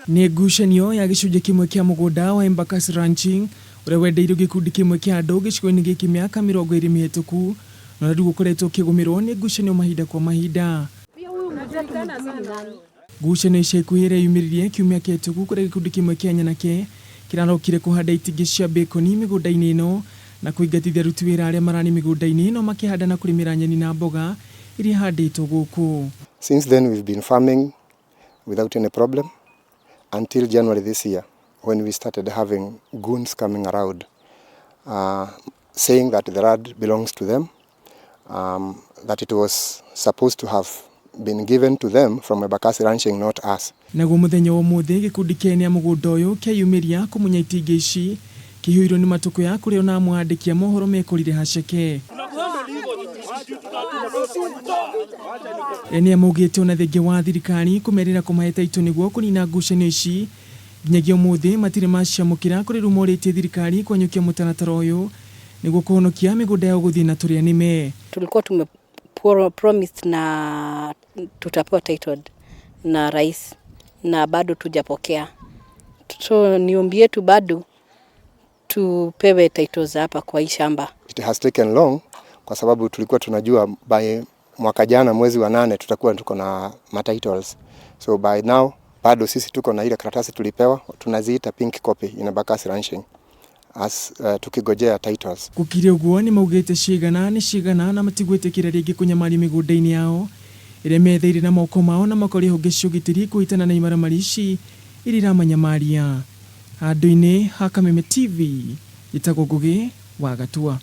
Nĩ ngucanio ya gĩcunjĩ kĩmwe kĩa mũgũnda wa Embakasi Ranching ũrĩa wendeirio gĩkundi kĩmwe kĩa andũ gĩcigo-inĩ gĩkĩ mĩaka 20 mĩhĩtũku na ũrĩa rĩu ũkoretwo ũkĩgũmĩrwo nĩ ngucanio mahinda kwa mahinda. Ngucanio ica ikuhĩ ĩreyumĩririe kiumia kĩhĩtũku kũrĩa gĩkundi kĩmwe kĩa nyanake kĩrarokire kũhanda itingĩ cia bacon mĩgũnda-inĩ ĩno na kũingatithia aruti wĩra arĩa mararĩ mĩgũnda-inĩ ĩno makĩhanda na kũrĩmĩra nyeni na mboga iria ihandĩtwo gũkũ. Since then we've been farming without any problem until January this year when we started having goons coming around saying that the land belongs to them, that it was supposed to have been given to them from Embakasi Ranching, not us. Naguo mũthenya wa ũmũthĩ gĩkundi kĩa ene a mũgũnda ũyũ kĩeyumĩria kũmunya itingĩ ici kĩihũirwo nĩ matũkũya kũrĩa ona amwe andĩki a mohoro mekorire haceke. Ene maugĩte ona thengia wa thirikari kũmerĩra kũmahe taitũ nĩguo kũnina ngucanio ici nginyagia ũmũthĩ matirĩ maciamũkĩra kũrĩ rĩu morĩtie thirikari kwenyũkia mũtaratara ũyũ nĩguo kũhonokia mĩgũnda yao gũthiĩ na tũrĩa nĩme. Tulikuwa tume promised na tutapewa title na rais na bado tujapokea, so ni ombi yetu bado tupewe titles hapa kwa hii shamba. It has taken long kwa sababu tulikuwa tunajua by mwaka jana mwezi wa 8 tutakuwa tuko na matitles. So by now bado sisi tuko na ile karatasi tulipewa, tunaziita pink copy in Embakasi Ranching as tukigojea titles. Gũkĩrĩ ũguo nĩ maugĩte cigana nĩ cigana na matigwĩtĩkĩra rĩngĩ kũnyamario mĩgũnda-inĩ yao ĩrĩa metheire na moko mao na makoria honge cia ũgitĩri kũhĩtana na imaramari ici iria iramanyamaria. Handũ-inĩ ha Kameme TV, njĩtagwo Ngũgĩ wa Gatua.